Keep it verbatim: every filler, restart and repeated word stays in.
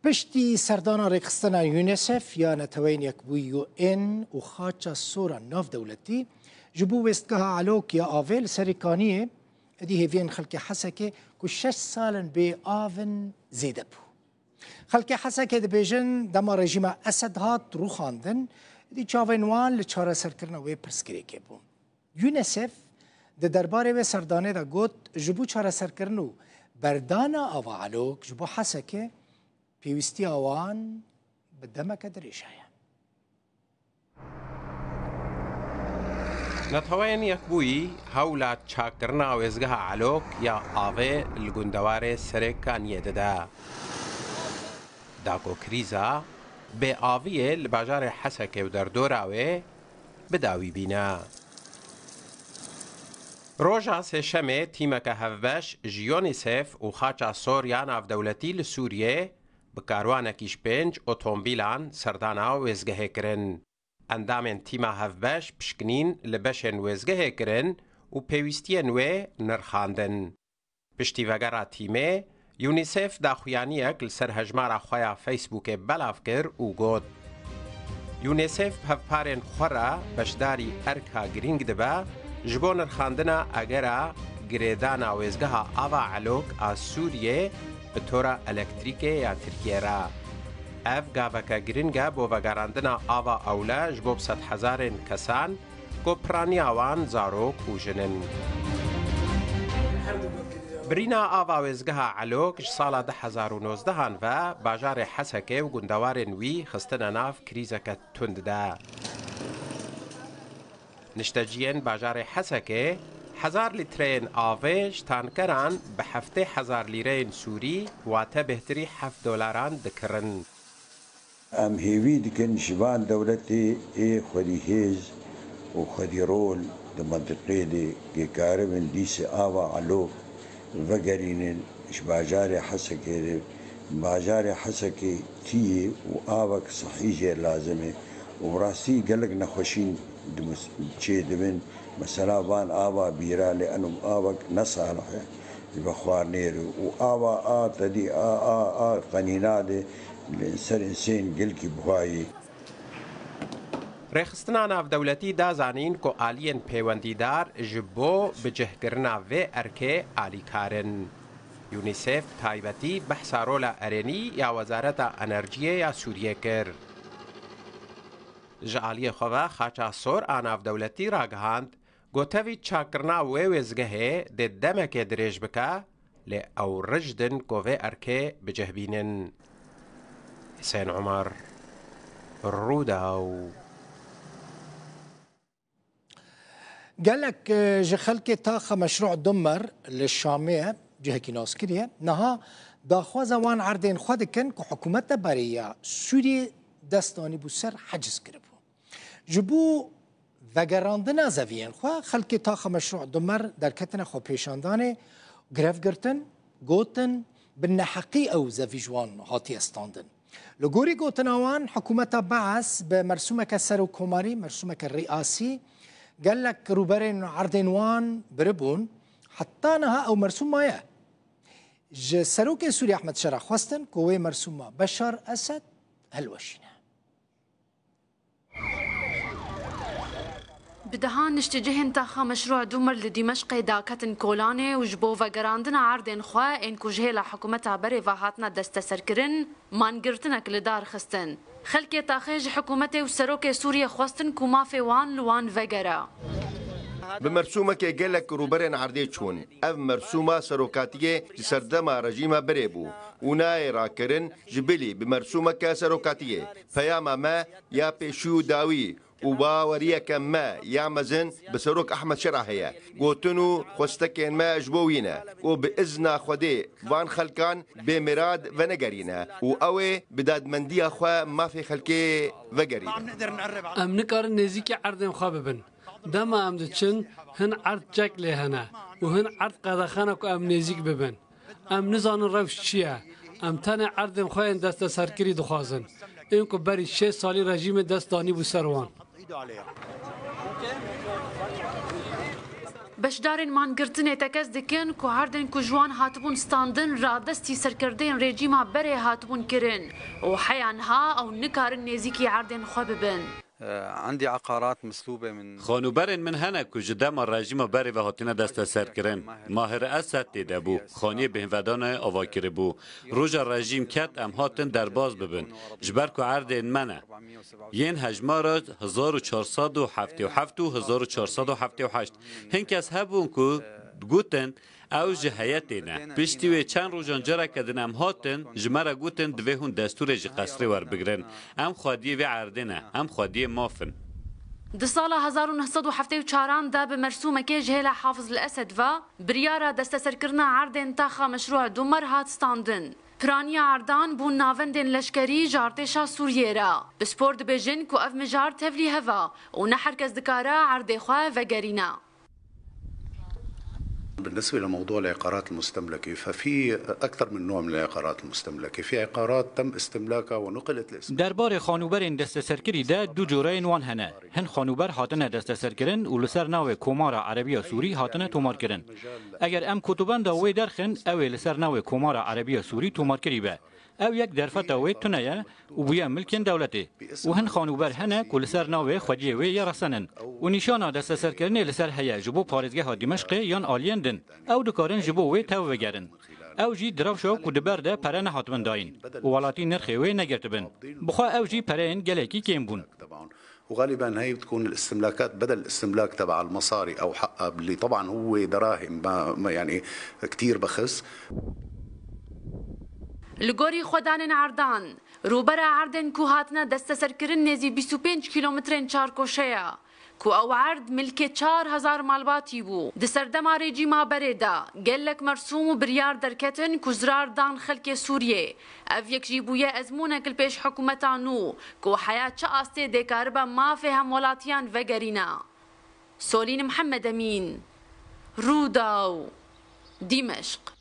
Piştî serdana rêxistina UNICEF ya Neteweyên Yekbûyî, U N, û xaça sor a navdewletî ji bo wêstgeha Elok ya avê li Serê Kaniyê, êdî hêviyên xelkê Hesekê ku şeş sal in bê av in zêde bû. Xelkê Hesekê dibêjin, dema rejîma Esed hat rûxandin, êdî çavên wan li çareserkirina wê pirsgirêkê bû. UNICEF di derbarê wê serdanê de got, ji bo çareserkirin û berdana ava Elok ji bo Hesekê pêwîstiya wan bi demeke dirêj heye. Neteweyên Yekbûyî hewla çakkirina wêzgeha Elok ya avê li gundewarê Serê Kaniyê dide. Da ku krîza bêaviyê li bajarê Hesekê û derdora wê bi dawî bîne. Roja Sêşemê tîmeke hevbeş ji UNICEF û Xaça Sor ya Navdewletî li Sûriyê bi karwanekî ji pênc otomobîlan serdana wêzgehê kirin. Endamên tîma hevbeş pişkinîn li beşên wêzgehê kirin û pêwîstiyên wê nirxandin. Piştî vegera tîmê, UNICEF daxuyaniyek li ser hejmara xwe ya Facebookê belav kir û got, UNICEF bi hevparên xwe re beşdarî erka girîng dibe ji bo nirxandina egera girêdana wêzgeha ava Elok a Sûriyê bi tora elektrîkê ya Tirkiyê re. Ev gaveke girîng e bo vegerandina ava ewle ji bo bi sedhezarên kesan ku piraniya wan zarok û jin in. Birîna ava wêzgeha Elok ji sala du hezar û nozdehan ve bajarê Hesekê û gundewarên wî xistine nav krîzeke tund de. Nişteciyên bajarê Hesekê hezar lîtreyên avê ji tankeran bi heftê hezar lîreyên Sûrî, wate bêhtirî heft dolaran dikirin. Em hêvî dikin ji van dewletê ê xwedî hêz û xwedî rol di mentiqê de, kê karibin dîsê ava Elok vegerînin ji bajarê Hesekê re. Bajarê Hesekê tiyê û avek sihî jê lazim e û bi rastî gelek nexweşîn dimis-, çêdibin. Mesela van ava bîra lê eno avek ne salih e ji bo xwarinê re û ava a tedî a, a, a qenîna de li ser insên gelkî buhayî. Rêxistina navdewletî da zanîn ku aliyên pêwendîdar ji bo bicihkirina vê erkê alîkar in. UNICEF taybetî behsa rola erênî ya Wezareta Enerjiyê ya Sûriyê kir. Ji aliyê xwe ve Xaça Sor a navdewletî ragihand, ku tevî çakkirina wê wêzgehê dê demekê dirêj bike, lê ew rijd in ku vê erkê bi cih bînin. Husên Omer, Rûdaw. Gelek, e, ji xelkê taxa Meşrû Dumer li Şamê ye, cihekî naskirî ye. Niha daxwaza wan erdên xwe dikin ku hikûmeta berê ya Sûriyê dest danîbû ser, heciz kiribû. Ji bo vegerandina zeviyên xwe, xelkê taxa Meşrû Dumer derketine xwepêşandanê, grev girtin, gotin, bi neheqî ew zevî ji wan hatiye standin. Li gorî gotina wan, hikûmeta Beas bi mersûmeke serokkomarî, mersûmeke rîasî, gelek rûberên erdên wan biribûn, heta niha ew mersûm maye. Ji serokê Sûriyê Ehmed Şera xwestin ku wê mersûma Beşar Esed hilweşîne. Bi dehan niştecihên taxa Meşrû Dumer li Dîmeşqê daketin kolanê û ji bo vegerandina erdên xwe ên ku ji hêla hikûmeta berê ve hatine desteserkirin, mangirtinek li dar xistin. Xelkê taxê ji hikûmetê û serokê Sûriyê xwestin ku mafê wan li wan vegere. Bi mersûmekê gelek rûberên erdê çûn. Ev mersûma serokatiyê ji serdema rejîma berê bû û nayê rakirin, ji bilî bi mersûmeke serokatiyê. Peyama me ya pêşî û dawî û baweriyeke me ya mezin bi Serok Ehmed Şera heye. Gotin û xwestekên me ji bo wî ne û bi izna Xwedê van xelkan bê mirad venegerîne û ew ê bi dadmendiya xwe mafê xelkê vegerîne. Em nikarin nêzîkî erdên xwe bibin. Dema em diçin, hin erd çek lê hene û hin erd qedexan e ku em nêzîk bibin. Em nizanin rewş çi ye. Em tenê erdên xwe yên desteserkirî dixwazin, ên ku berî şêst salî rejîmê dest danîbû ser wan. Beşdarên mangirtinê tekez dikin ku erdên ku ji wan hatibûn standin radestî serkirdeyên rejîma berê hatibûn kirin û heya niha ew nikarin nêzîkî erdên xwe bibin. عندي عقارات مسلوبة من Xanûberên min hene ku ji dema rejîma berê ve hatine desteserkirin. Mahir Esed tê de bû. Xaniyê bêhnvedanê ava kiribû. Roja rejîm ket em hatin derbas bibin. Ji ber ku erdên me ne. Yên hejmara hezar û çar sed û heftê û heft û hezar û çar sed û heftê û heşt. Hin kes hebûn ku gotin, ew ji heyetê ne. Piştî wê çend rojan careke din em hatin, ji me re gotin divê hûn destûrê ji qesrê werbigirin. Em xwediyê vê erdê ne, em xwediyê maf in. Di sala hezar û neh sed û heftê û çaran de bi mersûmekê ji hêla Hafiz el Esed ve biryara desteserkirina erdên taxa meşrûa Dumar hat standin. Piraniya erdan bûn navendên leşkerî ji artêşa Sûriyê re. Pispor dibêjin ku ev mijar tevlî hev e û ne her kes dikare erdê xwe vegerîne. بالنسبة لموضوع العقارات المستملكة، ففي أكثر من نوع من العقارات المستملكة. في عقارات تم استملاكها ونقلت لإسرائيل. Derbarê xanûberên desteserkirî de du coreyên wan hene. Hin xanûber hatine desteserkirin û li ser navê Komara Erebiya Sûrî hatine tomarkirin. Eger em kotûbenda wê derxin, ew ê li ser navê Komara Erebiya Sûrî tomarkirî be. Ew yek derfeta wê tune ye û bûye milkên dewletê. Û hin xanûber hene ku li ser navê xwediyê wê yê resenin. Û nîşana desteserkirinê li ser heye ji bo parêzgeha Dîmeşqê yan aliyên din. Ew dikarin ji bo wê tev vegerin. Ew jî di rewşa ku di ber de pere nehatibin dayîn û welatî nirxê wê negirtibin. Bi xwe ew jî pereyên gelekî kêm bûn. وغالبا هي بتكون الاستملاكات بدل الاستملاك تبع المصاري او حقها اللي طبعا هو دراهم ما ما يعني كثير بخس. Li gorî xwedanên erdan, rûbera erdên ku hatine desteserkirin nêzî bîst û pênc kîlometrên çarkoşe ye, ku ew erd milkê çar hezar malbatî bû. Di serdema rejîma berê de gelek mersûm û biryar derketin ku zirar dan xelkê Sûriyê. Ev yek jî bûye ezmûnek li pêş hikûmeta nû ku heya çi astê dê karibe mafê hemwelatiyan vegerîne. Solîn Mihemed Emîn, Rûdaw, Dîmeşq.